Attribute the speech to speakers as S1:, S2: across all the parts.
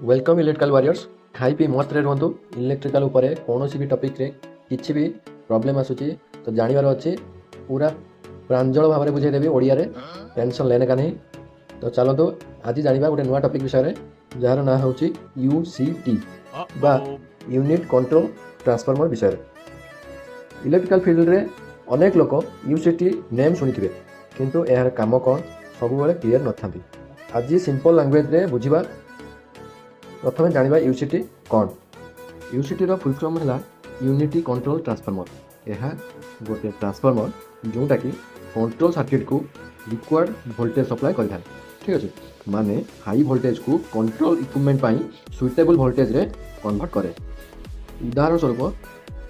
S1: Welcome electrical warriors. ଖାଇ ପିଇ ମସ୍ତରେ ରୁହନ୍ତୁ। ଇଲେକ୍ଟ୍ରିକାଲ ଉପରେ କୌଣସି ବି ଟପିକ୍ରେ କିଛି ବି ପ୍ରୋବ୍ଲେମ୍ ଆସୁଛି ତ ଜାଣିବାର ଅଛି, ପୁରା ପ୍ରାଞ୍ଜଳ ଭାବରେ ବୁଝେଇଦେବି ଓଡ଼ିଆରେ। ଟେନସନ୍ लेने का नहीं। ତ ଚାଲନ୍ତୁ, ଆଜି ଜାଣିବା ଗୋଟେ ନୂଆ ଟପିକ୍ ବିଷୟରେ, ଯାହାର ନାଁ ହେଉଛି ୟୁସିଟି ବା ୟୁନିଟ୍ କଣ୍ଟ୍ରୋଲ ଟ୍ରାନ୍ସଫର୍ମର ବିଷୟରେ। ଇଲେକ୍ଟ୍ରିକାଲ ଫିଲ୍ଡରେ ଅନେକ ଲୋକ ୟୁସିଟି ନେମ୍ ଶୁଣିଥିବେ, କିନ୍ତୁ ଏହାର କାମ କ'ଣ ସବୁବେଳେ କ୍ଲିୟର ନଥାନ୍ତି। ଆଜି ସିମ୍ପଲ୍ ଲାଙ୍ଗୁଏଜରେ ବୁଝିବା। ପ୍ରଥମେ ଜାଣିବା ୟୁସିଟି କ'ଣ। ୟୁସିଟିର ଫୁଲ୍ ଫର୍ମ ହେଲା ୟୁନିଟି କଣ୍ଟ୍ରୋଲ ଟ୍ରାନ୍ସଫର୍ମର। ଏହା ଗୋଟେ ଟ୍ରାନ୍ସଫର୍ମର, ଯେଉଁଟାକି କଣ୍ଟ୍ରୋଲ ସାର୍କିଟକୁ ରିକ୍ୱାର୍ଡ଼ ଭୋଲ୍ଟେଜ୍ ସପ୍ଲାଏ କରିଥାଏ। ଠିକ୍ ଅଛି? ମାନେ ହାଇ ଭୋଲ୍ଟେଜକୁ କଣ୍ଟ୍ରୋଲ ଇକ୍ୱିପମେଣ୍ଟ ପାଇଁ ସୁଇଟେବଲ୍ ଭୋଲ୍ଟେଜରେ କନଭର୍ଟ କରେ। ଉଦାହରଣ ସ୍ୱରୂପ,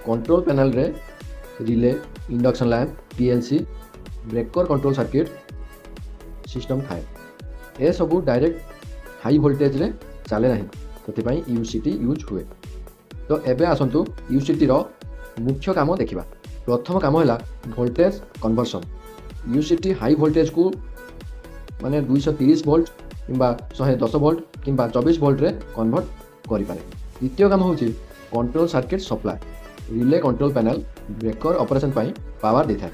S1: control ପ୍ୟାନେଲରେ relay, induction lamp, PLC, breaker, control circuit system ଥାଏ। ଏସବୁ ଡାଇରେକ୍ଟ ହାଇ ଭୋଲ୍ଟେଜରେ ଚାଲେ ନାହିଁ, ସେଥିପାଇଁ ୟୁସିଟି ୟୁଜ୍ ହୁଏ। ତ ଏବେ ଆସନ୍ତୁ, ୟୁସିଟିର ମୁଖ୍ୟ କାମ ଦେଖିବା। ପ୍ରଥମ କାମ ହେଲା ଭୋଲ୍ଟେଜ୍ କନଭର୍ସନ୍। ୟୁସିଟି ହାଇ ଭୋଲ୍ଟେଜକୁ, ମାନେ 230 ଭୋଲ୍ଟ କିମ୍ବା 110 ଭୋଲ୍ଟ କିମ୍ବା 24 ଭୋଲ୍ଟରେ କନଭର୍ଟ କରିପାରେ। ଦ୍ୱିତୀୟ କାମ ହେଉଛି control circuit supply. Relay, control panel, breaker operation ପାଇଁ ପାୱାର ଦେଇଥାଏ।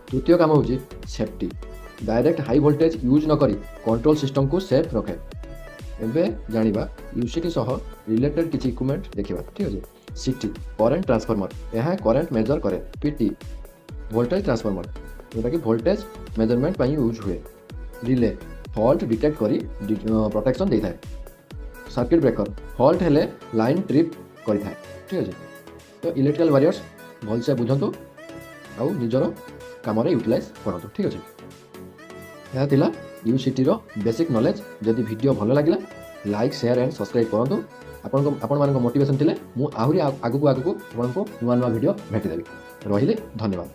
S1: ତୃତୀୟ କାମ ହେଉଛି safety. Direct high voltage use ନକରି କଣ୍ଟ୍ରୋଲ ସିଷ୍ଟମକୁ ସେଫ୍ ରଖେ। ଏବେ ଜାଣିବା ୟୁସିଟି ସହ ରିଲେଟେଡ୍ କିଛି ଇକ୍ୱିପମେଣ୍ଟ ଦେଖିବା। ଠିକ୍ ଅଛି? ସିଟି, କରେଣ୍ଟ ଟ୍ରାନ୍ସଫର୍ମର, ଏହା କରେଣ୍ଟ ମେଜର କରେ। ପିଟି, ଭୋଲ୍ଟେଜ୍ ଟ୍ରାନ୍ସଫର୍ମର, ଯେଉଁଟାକି ଭୋଲ୍ଟେଜ୍ ମେଜରମେଣ୍ଟ ପାଇଁ ୟୁଜ୍ ହୁଏ। ରିଲେ, ଫଲ୍ଟ ଡିଟେକ୍ଟ କରି ପ୍ରୋଟେକ୍ସନ୍ ଦେଇଥାଏ। ସାର୍କିଟ୍ ବ୍ରେକର, ଫଲ୍ଟ ହେଲେ ଲାଇନ୍ ଟ୍ରିପ୍ କରିଥାଏ। ଠିକ୍ ଅଛି? ତ ଇଲେକ୍ଟ୍ରିକାଲ ୱାରିୟର୍ସ, ଭଲସେ ବୁଝନ୍ତୁ ଆଉ ନିଜର କାମରେ ୟୁଟିଲାଇଜ୍ କରନ୍ତୁ। ଠିକ୍ ଅଛି? ଏହା ଥିଲା ୟୁସିଟିର ବେସିକ୍ ନଲେଜ୍। ଯଦି ଭିଡ଼ିଓ ଭଲ ଲାଗିଲା, ଲାଇକ୍, ସେୟାର ଆଣ୍ଡ ସବସ୍କ୍ରାଇବ୍ କରନ୍ତୁ। ଆପଣମାନଙ୍କ ମୋଟିଭେସନ୍ ଥିଲେ ମୁଁ ଆହୁରି ଆଗକୁ ଆଗକୁ ଆପଣଙ୍କୁ ନୂଆ ନୂଆ ଭିଡ଼ିଓ ଭେଟିଦେବି। ରହିଲି, ଧନ୍ୟବାଦ।